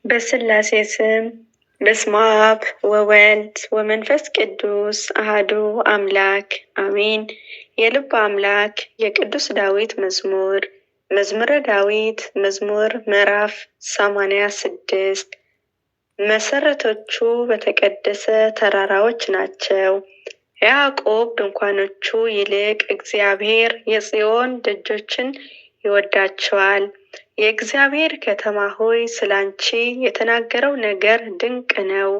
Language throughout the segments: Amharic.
በስላሴ ስም በስመ አብ ወወልድ ወመንፈስ ቅዱስ አሐዱ አምላክ አሜን። የልብ አምላክ የቅዱስ ዳዊት መዝሙር፣ መዝሙረ ዳዊት መዝሙር ምዕራፍ 86። መሰረቶቹ በተቀደሰ ተራራዎች ናቸው። ከያዕቆብ ድንኳኖቹ ይልቅ እግዚአብሔር የጽዮን ደጆችን ይወዳቸዋል። የእግዚአብሔር ከተማ ሆይ፣ ስላንቺ የተናገረው ነገር ድንቅ ነው።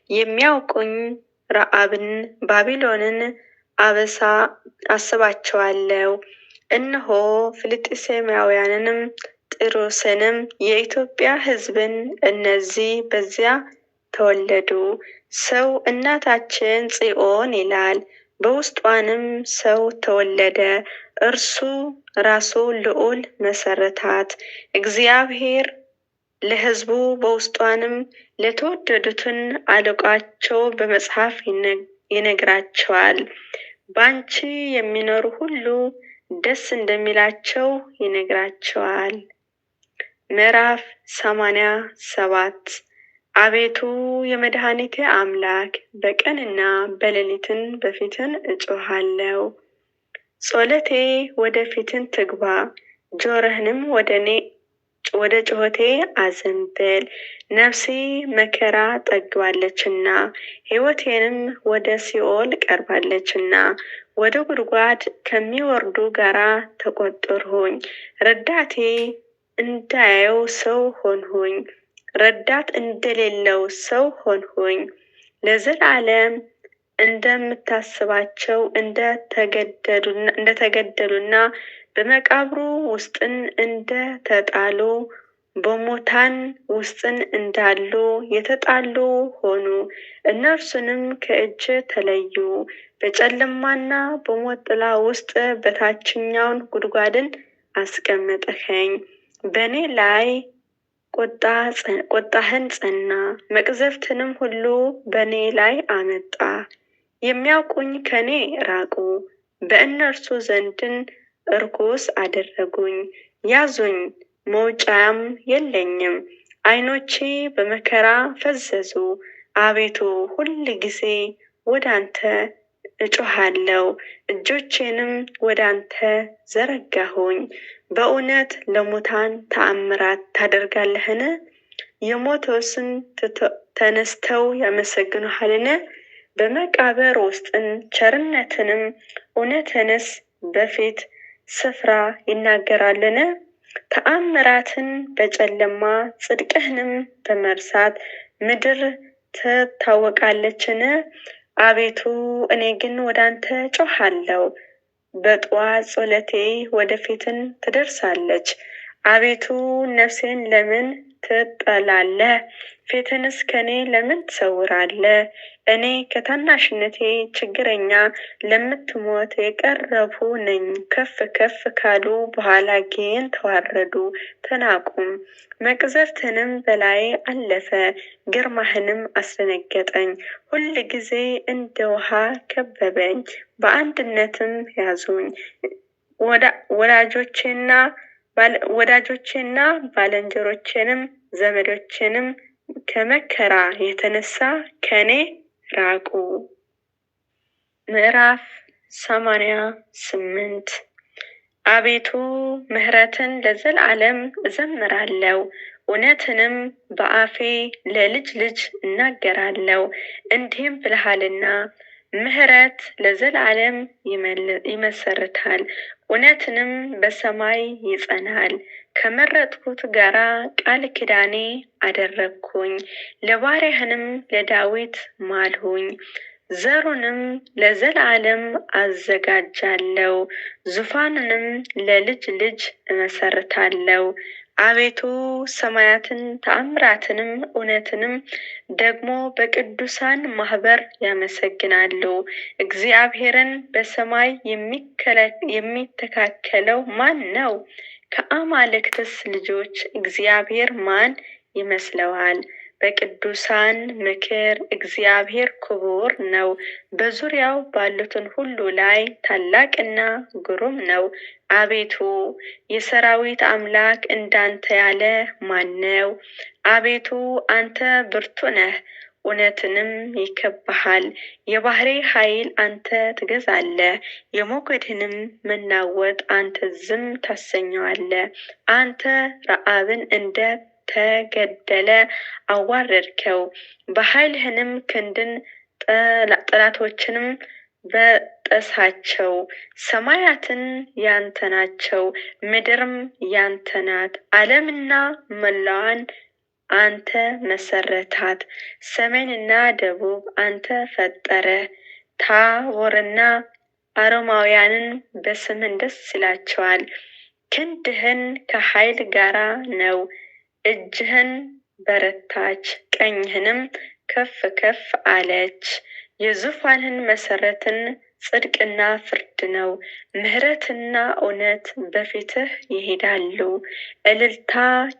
የሚያውቁኝ ረዓብን፣ ባቢሎንን አበሳ አስባቸዋለሁ። እነሆ ፍልስጥኤማውያንንም ጢሮስንም የኢትዮጵያ ሕዝብን እነዚህ በዚያ ተወለዱ። ሰው እናታችን ጽዮን ይላል፣ በውስጧንም ሰው ተወለደ። እርሱ ራሱ ልዑል መሰረታት። እግዚአብሔር ለሕዝቡ በውስጧንም ለተወደዱትን አለቃቸው በመጽሐፍ ይነግራቸዋል። ባንቺ የሚኖሩ ሁሉ ደስ እንደሚላቸው ይነግራቸዋል። ምዕራፍ 87። አቤቱ የመድኃኒቴ አምላክ፣ በቀንና በሌሊትን በፊትን እጮኻለሁ። ጸሎቴ ወደ ፊትን ትግባ፣ ጆሮህንም ወደ እኔ ወደ ጩኸቴ አዘንብል። ነፍሴ መከራ ጠግባለችና፣ ሕይወቴንም ወደ ሲኦል ቀርባለችና፣ ወደ ጉድጓድ ከሚወርዱ ጋራ ተቆጠርሁኝ። ረዳቴ እንዳያየው ሰው ሆንሁኝ፣ ረዳት እንደሌለው ሰው ሆንሁኝ። ለዘላለም እንደምታስባቸው እንደተገደሉና በመቃብሩ ውስጥን እንደተጣሉ፣ በሙታን ውስጥን እንዳሉ የተጣሉ ሆኑ። እነርሱንም ከእጅ ተለዩ። በጨለማና በሞት ጥላ ውስጥ በታችኛውን ጉድጓድን አስቀመጥኸኝ። በእኔ ላይ ቁጣህን ጸና፣ መቅዘፍትንም ሁሉ በእኔ ላይ አመጣ። የሚያውቁኝ ከእኔ ራቁ፣ በእነርሱ ዘንድን እርኩስ አደረጉኝ። ያዙኝ፣ መውጫም የለኝም። ዓይኖቼ በመከራ ፈዘዙ። አቤቱ፣ ሁል ጊዜ ወደ አንተ እጮኻለሁ፣ እጆቼንም ወደ አንተ ዘረጋሁኝ። በእውነት ለሙታን ተአምራት ታደርጋለህን? የሞተውስን ተነስተው ያመሰግኑሃልን? በመቃብር ውስጥን ቸርነትንም እውነትንስ በፊት ስፍራ ይናገራልን? ተአምራትን በጨለማ ጽድቅህንም በመርሳት ምድር ትታወቃለችን? አቤቱ፣ እኔ ግን ወደ አንተ እጮኻለሁ፣ በጠዋት ጸሎቴ ወደ ፊትን ትደርሳለች። አቤቱ፣ ነፍሴን ለምን ትጠላለህ? ፊትህንስ ከእኔ ለምን ትሰውራለህ? እኔ ከታናሽነቴ ችግረኛ ለምትሞት የቀረብሁ ነኝ። ከፍ ከፍ ካሉ በኋላ ግን ተዋረዱ፣ ተናቁም። መቅዘፍትህንም በላዬ አለፈ፣ ግርማህንም አስደነገጠኝ። ሁል ጊዜ እንደ ውሃ ከበበኝ፣ በአንድነትም ያዙኝ። ወዳጆቼና ወዳጆቼና ባልንጀሮቼንም ዘመዶቼንም ከመከራ የተነሳ ከእኔ ራቁ። ምዕራፍ 88። አቤቱ፣ ምሕረትን ለዘላለም እዘምራለሁ፣ እውነትንም በአፌ ለልጅ ልጅ እናገራለሁ። እንዲህም ብለሃልና፣ ምሕረት ለዘላለም ይመሰርታል፣ እውነትንም በሰማይ ይጸናል። ከመረጥኩት ጋራ ቃል ኪዳኔ አደረግኩኝ፣ ለባሪያህንም ለዳዊት ማልሁኝ። ዘሩንም ለዘላለም አዘጋጃለሁ፣ ዙፋኑንም ለልጅ ልጅ እመሰርታለሁ። አቤቱ፣ ሰማያትን ተአምራትንም እውነትንም ደግሞ በቅዱሳን ማህበር ያመሰግናሉ። እግዚአብሔርን በሰማይ የሚተካከለው ማን ነው? ከአማልክትስ ልጆች እግዚአብሔር ማን ይመስለዋል? በቅዱሳን ምክር እግዚአብሔር ክቡር ነው፣ በዙሪያው ባሉትን ሁሉ ላይ ታላቅና ግሩም ነው። አቤቱ የሠራዊት አምላክ እንዳንተ ያለ ማን ነው? አቤቱ አንተ ብርቱ ነህ፣ እውነትንም ይከብብሃል። የባሕሪ ኃይል አንተ ትገዛለህ፣ የሞገድህንም መናወጥ አንተ ዝም ታሰኘዋለህ። አንተ ረዓብን እንደ ተገደለ አዋረድከው፣ በኃይልህንም ክንድን ጠላቶችንም በጠሳቸው። ሰማያትን ያንተ ናቸው፣ ምድርም ያንተ ናት። ዓለምና ሞላዋን አንተ መሰረታት። ሰሜንና ደቡብ አንተ ፈጠረ። ታቦርና አሮማውያንን በስምህን ደስ ይላቸዋል። ክንድህን ከኃይል ጋራ ነው። እጅህን በረታች፣ ቀኝህንም ከፍ ከፍ አለች። የዙፋንህን መሰረትን ጽድቅና ፍርድ ነው። ምሕረትና እውነት በፊትህ ይሄዳሉ። እልልታ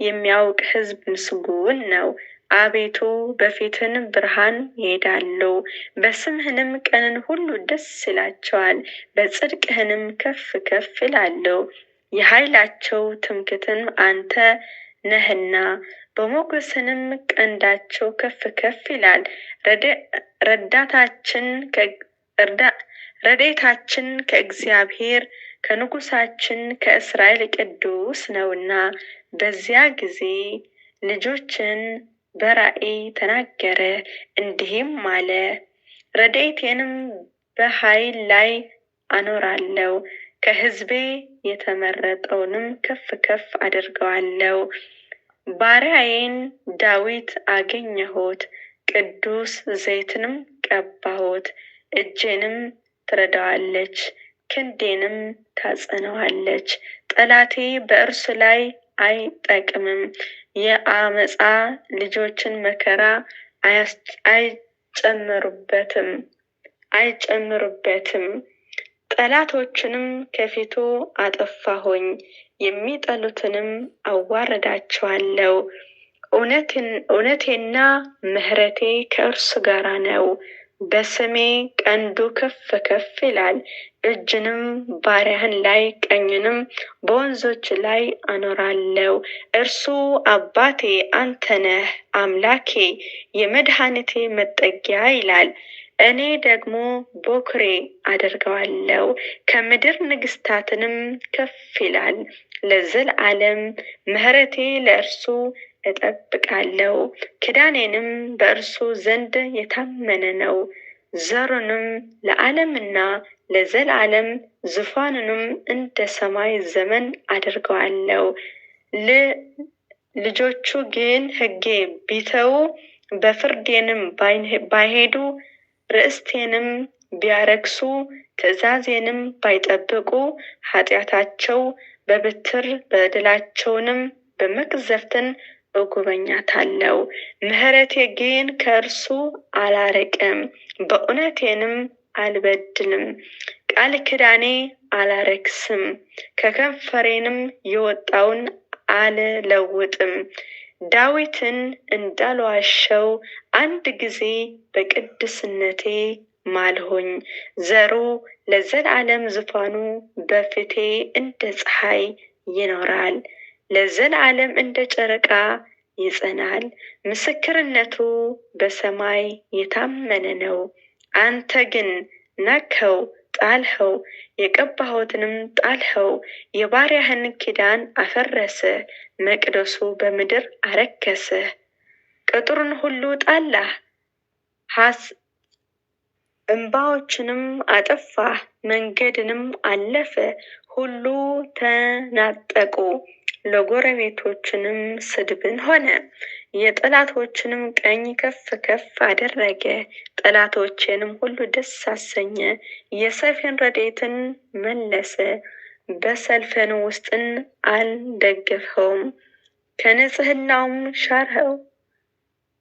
የሚያውቅ ሕዝብ ምስጉን ነው። አቤቱ በፊትህን ብርሃን ይሄዳሉ፣ በስምህንም ቀንን ሁሉ ደስ ይላቸዋል፣ በጽድቅህንም ከፍ ከፍ ይላሉ። የኃይላቸው ትምክህትን አንተ ነህና በሞገስንም ቀንዳቸው ከፍ ከፍ ይላል። ረዳታችን ረድኤታችን ከእግዚአብሔር ከንጉሣችን ከእስራኤል ቅዱስ ነውና። በዚያ ጊዜ ልጆችን በራእይ ተናገረ፣ እንዲህም አለ፦ ረድኤቴንም በኃይል ላይ አኖራለሁ፣ ከሕዝቤ የተመረጠውንም ከፍ ከፍ አደርገዋለሁ። ባሪያዬን ዳዊት አገኘሁት፣ ቅዱስ ዘይትንም ቀባሁት። እጄንም ትረዳዋለች፣ ክንዴንም ታጸነዋለች። ጠላቴ በእርሱ ላይ አይጠቅምም፣ የዓመፃ ልጆችን መከራ አይጨምሩበትም አይጨምሩበትም። ጠላቶቹንም ከፊቱ አጠፋሁኝ፣ የሚጠሉትንም አዋርዳቸዋለሁ። እውነቴና ምሕረቴ ከእርሱ ጋር ነው። በስሜ ቀንዱ ከፍ ከፍ ይላል። እጅንም ባሪያህን ላይ ቀኝንም በወንዞች ላይ አኖራለሁ። እርሱ አባቴ አንተ ነህ፣ አምላኬ የመድኃኒቴ መጠጊያ ይላል። እኔ ደግሞ በኩሬ አደርገዋለሁ፣ ከምድር ነገሥታትንም ከፍ ይላል። ለዘላለም ምሕረቴ ለእርሱ እጠብቃለሁ፣ ኪዳኔንም በእርሱ ዘንድ የታመነ ነው። ዘሩንም ለዓለምና ለዘላለም ዙፋኑንም እንደ ሰማይ ዘመን አደርገዋለሁ። ልጆቹ ግን ሕጌ ቢተዉ በፍርዴንም ባይሄዱ ርስቴንም ቢያረክሱ ትእዛዜንም ባይጠብቁ ኃጢአታቸው በበትር በደላቸውንም በመቅሠፍትን እጎበኛታለሁ። ምሕረቴ ግን ከእርሱ አላርቅም፣ በእውነቴንም አልበድልም። ቃል ኪዳኔ አላረክስም፣ ከከንፈሬንም የወጣውን አልለውጥም። ዳዊትን እንዳልዋሸው አንድ ጊዜ በቅድስነቴ ማልሁኝ። ዘሩ ለዘላለም ዙፋኑ በፊቴ እንደ ፀሐይ ይኖራል፣ ለዘላለም እንደ ጨረቃ ይጸናል። ምስክርነቱ በሰማይ የታመነ ነው። አንተ ግን ናቅኸው፣ ጣልኸው፣ የቀባሁትንም ጣልኸው። የባሪያህን ኪዳን አፈረስህ፣ መቅደሱ በምድር አረከስህ። ቅጥሩን ሁሉ ጣላህ፣ እምባዎችንም አጠፋህ፣ መንገድንም አለፈ። ሁሉ ተናጠቁ፣ ለጎረቤቶችንም ስድብን ሆነ። የጠላቶችንም ቀኝ ከፍ ከፍ አደረገ፣ ጠላቶቼንም ሁሉ ደስ አሰኘ። የሰይፍን ረድኤትን መለሰ፣ በሰልፍን ውስጥን አልደገፍኸውም። ከንጽሕናውም ሻርኸው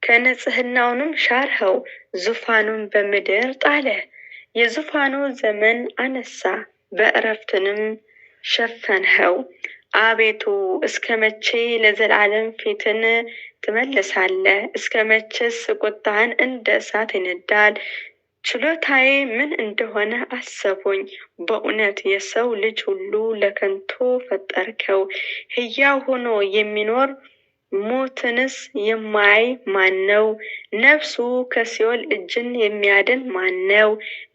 ከንጽሕናውንም ሻርኸው፣ ዙፋኑን በምድር ጣለ። የዙፋኑ ዘመን አነሳ፣ በዕረፍትንም ሸፈንኸው። አቤቱ እስከ መቼ ለዘላለም ፊትን ትመልሳለህ? እስከ መቼስ ቁጣህን እንደ እሳት ይነዳል? ችሎታዬ ምን እንደሆነ አሰብሁኝ። በእውነት የሰው ልጅ ሁሉ ለከንቱ ፈጠርኸው። ሕያው ሆኖ የሚኖር ሞትንስ የማያይ ማን ነው? ነፍሱ ከሲኦል እጅን የሚያድን ማን ነው?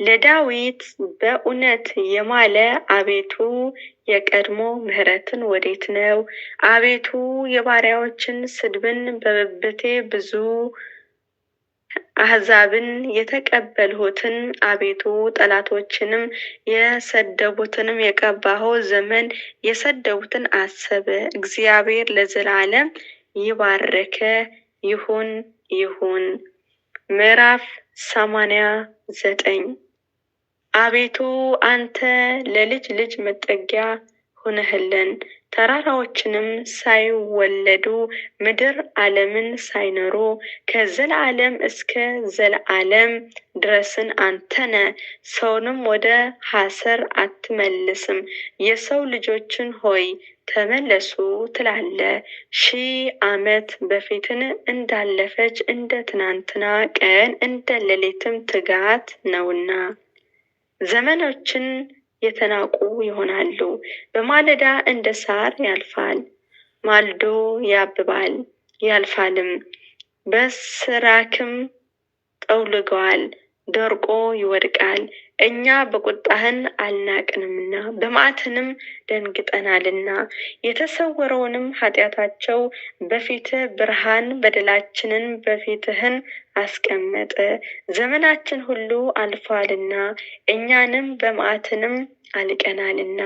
ለዳዊት በእውነት የማለ አቤቱ የቀድሞ ምሕረትን ወዴት ነው? አቤቱ የባሪያዎችን ስድብን በብብቴ ብዙ አሕዛብን የተቀበልሁትን አቤቱ ጠላቶችንም የሰደቡትንም የቀባኸው ዘመን የሰደቡትን አሰበ። እግዚአብሔር ለዘላለም ይባርክህ። ይሁን ይሁን። ምዕራፍ 89። አቤቱ አንተ ለልጅ ልጅ መጠጊያ ሆነህልን፣ ተራራዎችንም ሳይወለዱ ምድር ዓለምን ሳይኖሩ ከዘላለም እስከ ዘለዓለም ድረስን አንተ ነህ። ሰውንም ወደ ሐሰር አትመልስም። የሰው ልጆችን ሆይ ተመለሱ ትላለህ። 1000 ዓመት በፊትን እንዳለፈች እንደ ትናንትና ቀን እንደ ሌሊትም ትጋት ነውና። ዘመኖችን የተናቁ ይሆናሉ። በማለዳ እንደ ሳር ያልፋል፣ ማልዶ ያብባል ያልፋልም፣ በስራክም ጠውልገዋል፣ ደርቆ ይወድቃል። እኛ በቁጣህን አልናቅንምና በመዓትንም ደንግጠናልና። የተሰወረውንም ኃጢአታቸው በፊትህ ብርሃን በደላችንን በፊትህን አስቀመጠ። ዘመናችን ሁሉ አልፏልና እኛንም በመዓትንም አልቀናልና።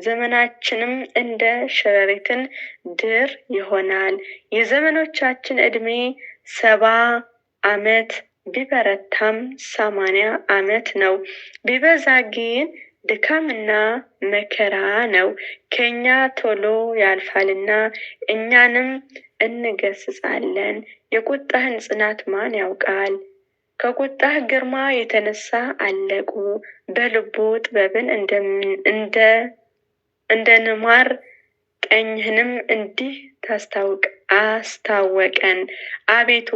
ዘመናችንም እንደ ሸረሪትን ድር ይሆናል። የዘመኖቻችን ዕድሜ 70 ዓመት ቢበረታም 80 ዓመት ነው። ቢበዛ ግን ድካምና መከራ ነው። ከእኛ ቶሎ ያልፋልና እኛንም እንገሥጻለን። የቁጣህን ጽናት ማን ያውቃል? ከቁጣህ ግርማ የተነሳ አለቁ። በልቡ ጥበብን እንደንማር ቀኝህንም እንዲህ ታስታውቅ አስታወቀን። አቤቱ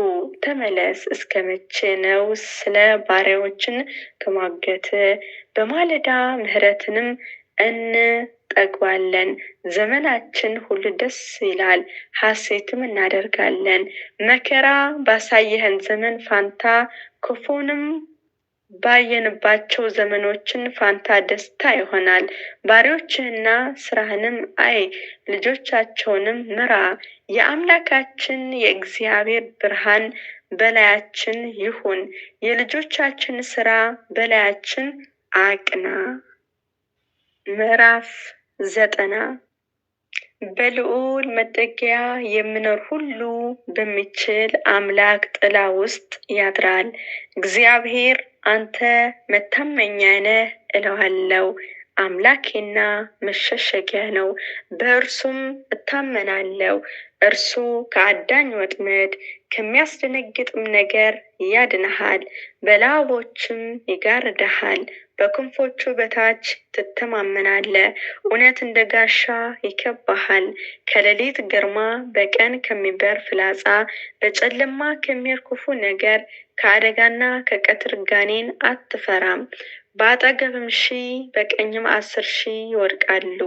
ተመለስ። እስከ መቼ ነው ስለ ባሪያዎችን ተሟገት? በማለዳ ምሕረትንም እንጠግባለን። ዘመናችን ሁሉ ደስ ይላል፣ ሐሴትም እናደርጋለን። መከራ ባሳየኸን ዘመን ፋንታ ክፉንም ባየንባቸው ዘመኖችን ፋንታ ደስታ ይሆናል። ባሪያዎችህና ሥራህንም አይ፣ ልጆቻቸውንም ምራ። የአምላካችን የእግዚአብሔር ብርሃን በላያችን ይሁን፣ የልጆቻችን ሥራ በላያችን አቅና። ምዕራፍ 90። በልዑል መጠጊያ የሚኖር ሁሉ በሚችል አምላክ ጥላ ውስጥ ያድራል። እግዚአብሔር አንተ መታመኛዬ ነህ እለዋለሁ። አምላኬና መሸሸጊያ ነው፣ በእርሱም እታመናለሁ። እርሱ ከአዳኝ ወጥመድ ከሚያስደነግጥም ነገር ያድንሃል። በላቦችም ይጋርድሃል፣ በክንፎቹ በታች ትተማመናለህ። እውነት እንደ ጋሻ ይከብብሃል። ከሌሊት ግርማ፣ በቀን ከሚበር ፍላጻ፣ በጨለማ ከሚሄድ ክፉ ነገር፣ ከአደጋና ከቀትር ጋኔን አትፈራም። በአጠገብም 1000 በቀኝም 10,000 ይወድቃሉ፣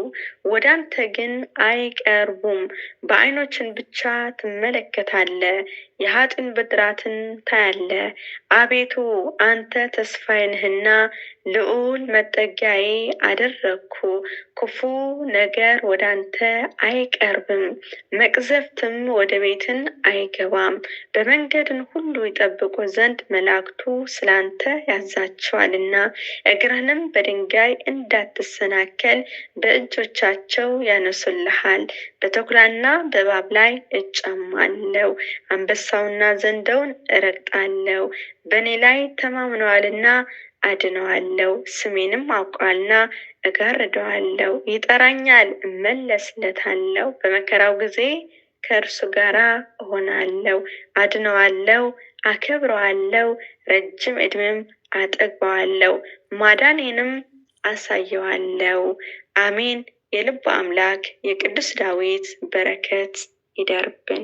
ወደ አንተ ግን አይቀርቡም። በዓይኖችህ ብቻ ትመለከታለህ፣ የኃጥኡን ብድራትን ታያለህ። አቤቱ አንተ ተስፋዬ ነህና ልዑል መጠጊያዬ አደረግሁ። ክፉ ነገር ወደ አንተ አይቀርብም፣ መቅዘፍትም ወደ ቤትን አይገባም። በመንገድን ሁሉ ይጠብቁ ዘንድ መላእክቱ ስለ አንተ ያዛቸዋልና፣ እግርህንም በድንጋይ እንዳትሰናከል በእጆቻቸው ያነሱልሃል። በተኩላና በእባብ ላይ እጫማለሁ፣ አንበሳውና ዘንዶውን እረግጣለሁ። በእኔ ላይ ተማምነዋልና አድነዋለሁ፣ ስሜንም አውቋልና እጋርደዋለሁ። ይጠራኛል፣ እመለስለታለሁ። በመከራው ጊዜ ከእርሱ ጋር እሆናለሁ፣ አድነዋለሁ፣ አከብረዋለሁ፣ ረጅም ዕድሜም አጠግበዋለሁ፣ ማዳኔንም አሳየዋለሁ። አሜን። የልብ አምላክ የቅዱስ ዳዊት በረከት ይደርብን።